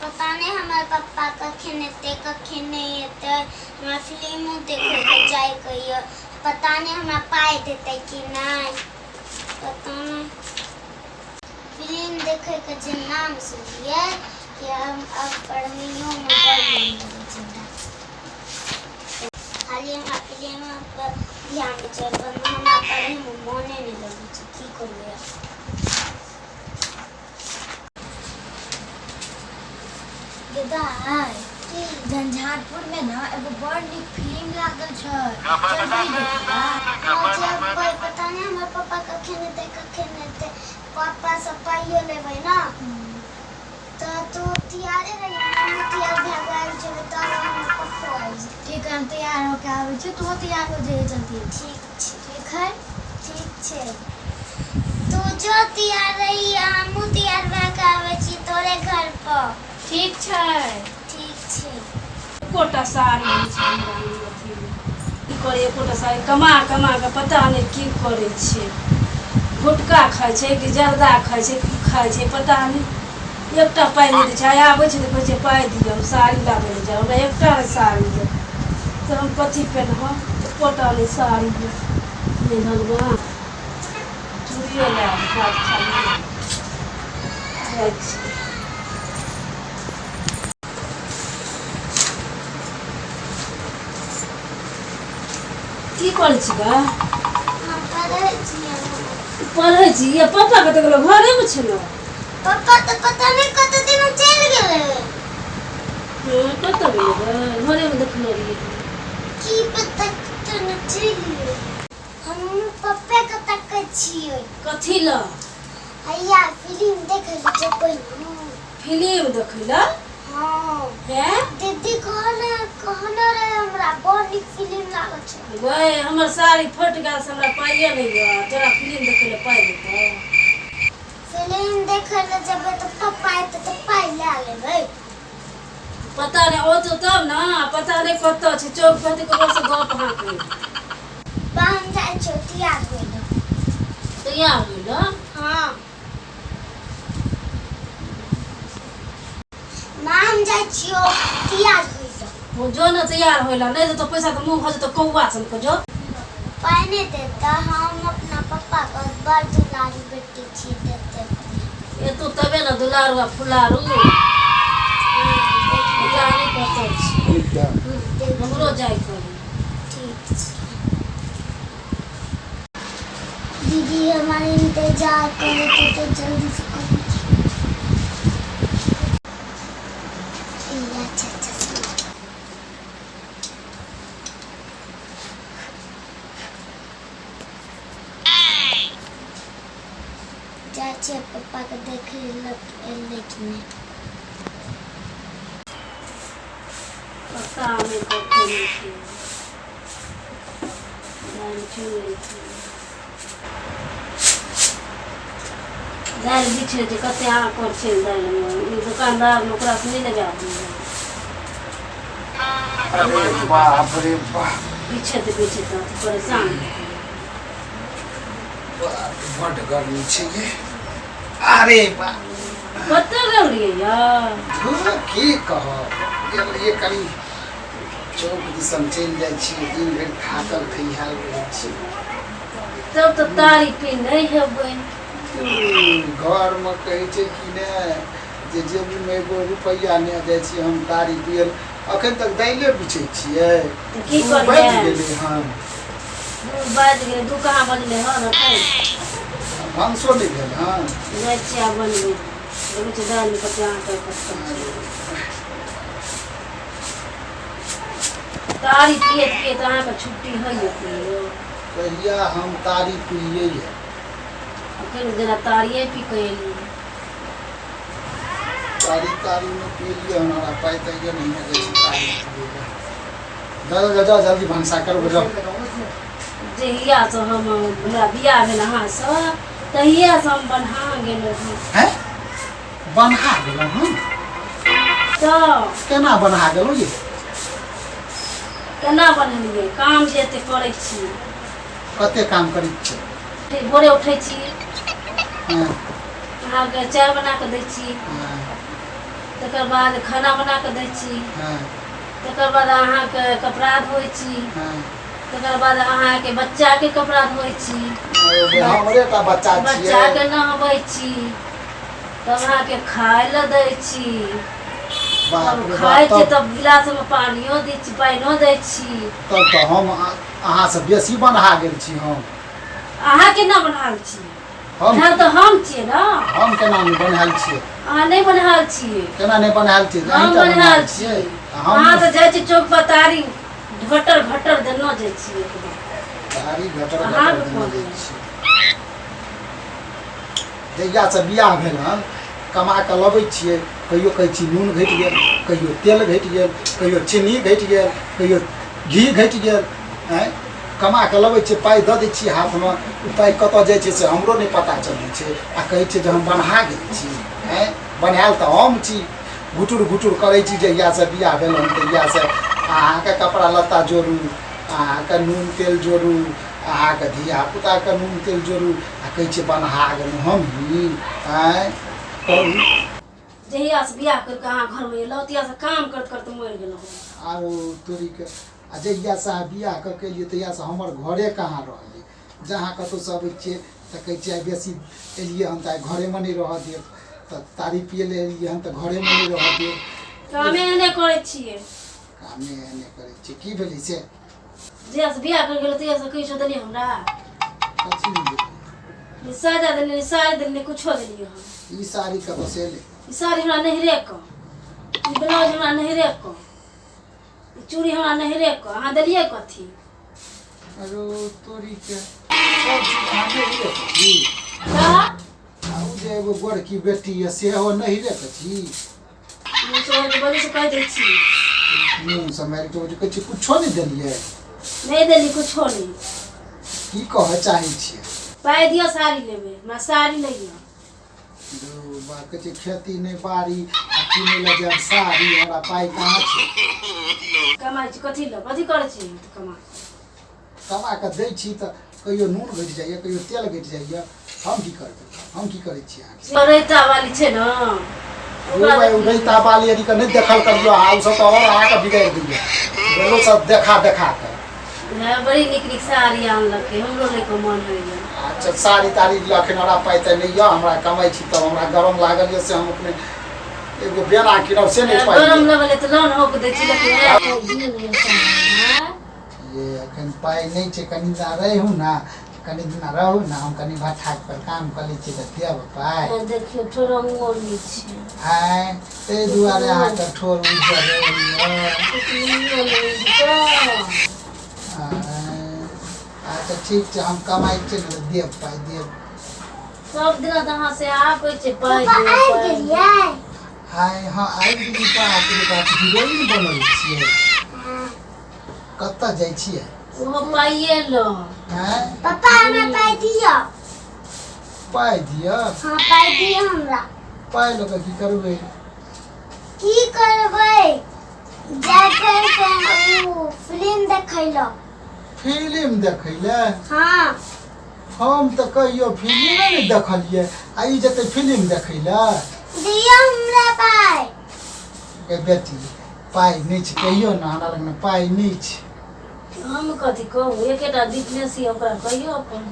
पता नहि हमर पप्पा कखन एतै कखन नहि एतै। हमरा फिल्मो देखैके जाइके यऽ, पता नहि हमरा पाइ देतै कि नहि, पता नहि। फिल्म देखैके जे नाम सुनलियै कि हम अब पढ़ैयोमे बड़ मोन लगै छै हमरा। खाली हमरा फिल्म पर ध्यान दै छै, पर हमरा पढ़ैमे मोने नहि लगै छै। की करियै? गेदाइ, झंझारपुर में ना एगो बड़ नीक फिल्म लागल छै, चलबै देखला? हँ जेबै। पता नहि हमर पप्पा कखन एतै कखन एतै। पप्पा से पाइयो लेबै ने, तऽ तू तैयारे रहियै, हमहूँ तैयार भए कऽ आबि जेबै, तब हमर पप्पो आबि जेतै। ठीक है, हम तैयार होके आबै छी, तूहो तैयार हो जाइए जल्दी। ठीक छै। ठीक है। ठीक छै, तू जो तैयार रही, हमहूँ तैयार भए कऽ आबै छी तोरे घर पर। ठीक छै। ठीक छै। एकोटा साड़ी नहि छै हमरा अथीमे। की करी? एकोटा साड़ी कमा कमा कऽ पता नहि की करै छै। गुटखा खाइ छै कि जर्दा खाइ छै, की खाइ छै पता नहि। एकटा पाइ नहि दै छै। आइ आबै छै तऽ कहै छै पाइ दिअ, हम साड़ी लाबै लए जायब। हमरा एकटा नहि साड़ी यऽ तऽ हम कथी पेन्हब? एकोटा नहि साड़ी यऽ। हे भगवान, चूड़ियो लए आबू, हाथ खाली जाइ छी। की करै छी गे? हम पढ़ै छियै। पढ़ै छी? ये पापा कतऽ गेलो? घरेमे छलो। पप्पा तऽ पता नहि कतऽ दिन चलि गेलै। हँ, कतऽ गेलै गे? घरेमे देखने रहियै। की पता कतऽ ने चलि गेलै। हम पप्पे के तकै छियै। कथी लए? हैया फिल्म देखै लए जेबै ने। फिल्म देखै लए? हँ। हैं? दीदी कहने कहने रहे हमरा, बड़ नीक फिल्म लागल छै। गै, हमर साड़ी फटि गेल से हमरा पाइए नहि यऽ, तोरा फिल्म देखै लए पाइ देतौ? फिल्म देखै लए जेबै तऽ पप्पा एतै तऽ पाइ लए लेबै। पता नहि, औतो तब ने। पता नहि कतऽ छै। चौक पर हेतै, ककरोसँ गप हाँकै। बा, हम जाइ छियौ तैयार होइ लए। तैयार होइ लए? हँ माँ, हम जाइ छियौ तैयार होइ लए। ओ जो ने तैयार होइ लए। नहि देतौ पैसा तऽ मुँह भऽ जेतौ कौआ सनके, जो। पाइ नहि देतै? हम अपना पप्पाके बड़ दुलारू बेटी छियै, देतै। एतौ तबे ने दुलारू आ फुलारू। पता नहि कतऽ छै। हमरो जाइके है। ठीक छै दीदी, हमारे इंतजार करे तो जल्दी से करो। अच्छा अच्छा। जाइ छियै पप्पाके देखै लए, एलै कि नहि। पता नहि कखन एतै। दालि चुनि लै छी। दालि बिछै छै, कते आँकर छै दालिमे। ई दोकानदार ओकरासँ नहि लेबै आब। अरे बाप रे बाप! बिछैत बिछैत परेशान। बड्ड गर्मी छै ये। अरे बाप! कतऽ गेल रहियै यौ? धू, की कहब, गेल रहियै कनि चौक दिसन चलि जाइ छियै। दिन भरि थाकल थैहाल रहै छी। तब तऽ तारी पी नहि हेबै? घरमे कहै छै कि ने जे जेबीमे एगो रुपैआ नहि, जाइ छी हम तारी पियल। अखन तक दाइले बिछै छियै। तऽ की दू करियै? बाजि गेलै हन। 2 बाजि गेलै? 2 कहाँ बजलै हन एखन? भानसो नहि भेल हन? जाइ छियै आब बनबै। देखै छियै दालिमे कते आँकर खसकल छै। तारी पियैत पियैत अहाँके छुट्टी होइए कहियो? कहिया हम तारी पिलियै ये? अखन जेना तारिये पी कऽ एलियै। तारी तारी नहि पिलियै हन। हमरा पाइ तऽ नहि जाइ छी तारी पियै लए। जाओ जाओ जाओ, जल्दी भनसा करू, जाओ। जहियासँ हम हमरा बियाह भेल अहाँसँ, तहियासँ हम बन्हा गेलहुँ हँ। हैं, बन्हा गेलहुँ हन? तऽ केना बन्हा गेलहुँ ये? केना बन्हलियै? काम जे एते करै छी। कते काम करै छियै? भोरे उठै छी, हँ अहाँके चाय बना कऽ दै छी। हँ। तकर बाद खाना बना कऽ दै छी। हँ। तकर बाद अहाँके कपड़ा धोइ छी। हँ। तकर बाद अहाँके बच्चाके कपड़ा धोइ छी। हमरे टा बच्चा छियै। बच्चाके नहबै छी, तब अहाँके खाय लए दै छी। बाप तब रे खाइ बाप, छी, तब तब गिलासमे पानियो दै छी, पानिओ दै छी। तब तऽ हम अहाँसँ बेसी बन्हा गेल छी हम। अहाँ केना बन्हाल छियै? हम बन्हाल तऽ हम छियै ने। हम केना नहि बन्हायल छियै? अहाँ नहि बन्हाल छियै। केना नहि बन्हायल छियै? हम अहीं टा बन्हाल बन्हायल छियै। छियै आ हम अहाँ तऽ जाइ छियै चौक पर, तारी घटर घटर देने जाइ छियै एकदम। तारी घटर अहाँके घटर देने कोन जाइ छियै। जहियासँ बियाह भेल हन कमा कऽ लबै छियै, कहियो कहै छी नून घटि गेल, कहियो तेल घटि गेल, कहियो चीनी घटि गेल, कहियो घी घटि गेल। आँय, कमा कऽ लबै छियै, पाइ दऽ दै छियै हाथमे, ओ पाइ कतऽ जाइ छै से हमरो नहि पता चलै छै। आ कहै छियै जे हम बन्हा गेल छी। आँय, बन्हायल तऽ हम छी, घुटुर घुटुर करै छी जहियासँ बियाह भेल हन तहियासँ। अहाँके कपड़ा लत्ता जोड़ू, अहाँके नून तेल जोड़ू, अहाँके धियापुताके नून तेल जोड़ू, आ कहै छियै बन्हा गेलहुँ हमही। आँय, कहू। जहियासँ बियाह करि कऽ अहाँ घरमे एलहुँ तहियासँ काम करैत करैत मरि गेलहुँ। आरो तोरीके, आ जहियासँ अहाँ बियाह कऽ के एलियै तहियासँ हमर घरे कहाँ रहलै? जहाँ कतहुसँ अबै छियै तऽ कहै छियै आइ बेसी एलियै हन तऽ आइ घरेमे नहि रहऽ देब, तऽ तारी पियै लए एलियै हन तऽ घरेमे नहि रहऽ देब। कामे एहने करै छियै। कामे एहने करै छियै। की भेलै से? जहियासँ बियाह करि गेलहुँ तहियासँ किछो देलियै हमरा? कथी नहि देलियै? नहि साजा देलियै, नहि साड़ी देलियै, नहि कुछो देलियै हम। ई साड़ी कतऽसँ एलै? ई साड़ी हमरा नैहरे कऽ, ई ब्लाउज हमरा नैहरे कऽ, ई चूड़ी हमरा नैहरे कऽ। अहाँ देलियै कथी? अरो तोरीके, सब चीज अहाँ नैहरे के छी? तऽ आ ओ जे एगो गोरकी बेटी यऽ सेहो नैहरे के छी? मुँह से मारि बजै से कहि दै छी। मुँह से मारि के बजै, कहै छी कुछो नहि देलियै? नहि देली कुछो नहि। की कहऽ चाहै छियै? पाइ दिअ, साड़ी लेबै हमरा, साड़ी नहि यऽ। धू बा, कहै छै खेती नहि बाड़ी आ किनै लए जायब साड़ी, हमरा पाइ कहाँ छै? कमाइ छी कथी लए? कथी करै छी कमा कमा कऽ दै छी तऽ कहियो नून घटि जाइए, कहियो तेल घटि जाइए, हम की करबै? हम की करै छी अहाँके? रैता वाली छै ने। ओ भाइ, ओ रैता बाली यदि के नहि देखल करियौ अहाँ, ओ सब तऽ आओर अहाँके बिगाड़ि दैए गेलो सब देखा देखा कऽ। है, बड़ी नीक नीक साड़ी आनलकै, हमरो लैके मन होइए। अच्छा, साड़ी ताड़ी लए एखन हमरा पाइ ताइ नहि यऽ। हमरा कमाइ छी तब हमरा गरम लागल यऽ से हम अपने एगो बेना कीनब से नहि पाइ गरम यऽ। लगल तऽ लोन होक दै छी लेकिन दियौ ने साड़ी। ये एखन पाइ नहि छै, कनि दिना रहू ने, कनि दिना रहू ने, हम कनि भट्ठा पर काम कऽ लै छियै तऽ देब पाइ। हे देखियौ, ठोरंगो नहि छै। आँय, ताहि दुआरे अहाँके ठोर उज्जर रहैए। टिकलियो नहि छै। आँय, अच्छा ठीक छै, हम कमाइ छियै ने तऽ देब पाइ, देब। सब दिना तऽ अहाँ से आबै छै पाइ पापा दिअ, आबि पाइ दिअ। गेलियै? आँय, हँ आबि गेली। बाप रे बाप, हीरोइन बनल छियै। हँ। कतऽ जाइ छियै? ओहो पाइए लो। आँय? पापा, हमरा पाइ दिअ। पाइ दिअ? हँ, पाइ दिअ हमरा। पाइ लऽ कऽ की करबै? की करबै, जायबै ओ फिल्म देखै लए। फिल्म देखै लए? हँ। हम तऽ कहियो फिल्मे नहि देखलियै आ ई जेतै फिल्म देखै लए। दिअ हमरा पाइ। गे बेटी, पाइ नहि छै, कहियो ने हमरा लगमे पाइ नहि छै। हम कथी कहू, एकेटा बिजनेस यऽ, ओकरा कहियौ अपन।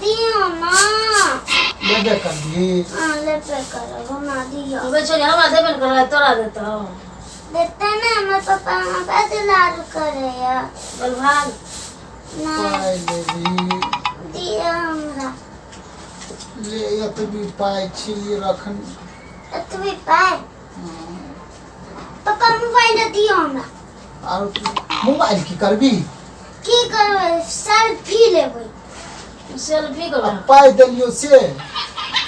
दियौ ना। लेबे करबिही? हँ, लेबे करब, हमरा दियौ। गै छोरी, हमरा देबे ने करबै, तोरा देतौ? देते ने, हमर पापा हमरा बड लाड करैया। बोल भाग। नहि। पाइ लेबही? दियौ हमरा। ले, एतबी पाइ छियै रखन। एतबी पाइ? पापा, मोबाइल दियौ हमरा। आर मोबाइल की करबी? की करबै, सेल्फी लेबै। सेल्फी आ करबै। पाइ देलियौ से?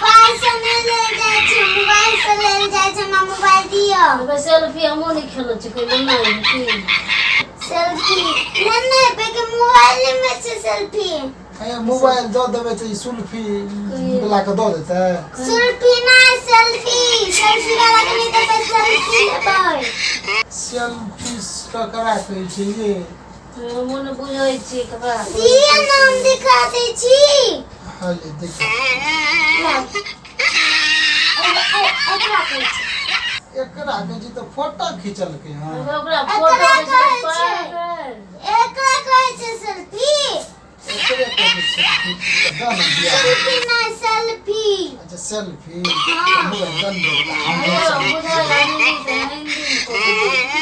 पाइ से नहि लेल जाइ छै, मोबाइल से लेल जाइ छै। हमरा मोबाइल दियौ। लेबै सेल्फी, हमहूँ नहि खेलै छी कहियो नहि की। सेल्फी नहि लेबै के मोबाइल में छै सेल्फी? ए, मोबाइल दऽ देबै तऽ ई सुल्फी वला के दऽ देतै? सेल्फी नहि, सेल्फी। सेल्फी वाला के नहि देबै, सेल्फी लेबै। सेल्फी ककरा कहै छै ये? हमहूँ नहि बुझै छियै ककरा कहै दियौ छै। नाम दिखा दै छी। हले देख। लाउ। एकरा कहै छै। एकरा कहै छी तऽ फोटो खिचलकै हँ। ओकरा फोटो एकरा कहै छै। पागल। एकरा कहै छै सेल्फी। एकरे कहै छै सेल्फी। दऽ ने बियाह। सेल्फी नहि, सेल्फी। अच्छा सेल्फी। मोबाइल दऽ ने बेटा, हमरो सेल्फी। बुझल हिंदी से हिंदी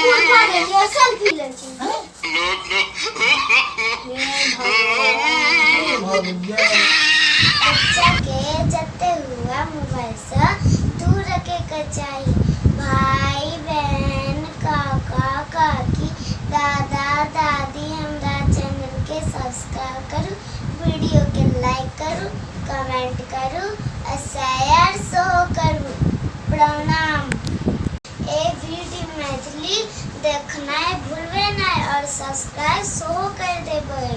मूर्खा गेलियै, सेल्फी लै छै। हे भगवान। भऽ गेलियै। बच्चा के जते हुआ मोबाइल से दूर रखे के चाही। भाई बहन, काका काकी, दादा दादी, हमरा चैनल के सब्सक्राइब करू, वीडियो के लाइक करू, कमेंट करू आ शेयर सेहो करू। प्रणाम। ए वीडियो मैथिली देखनाइ भूलबै नहि और सब्सक्राइब सेहो कर देबै।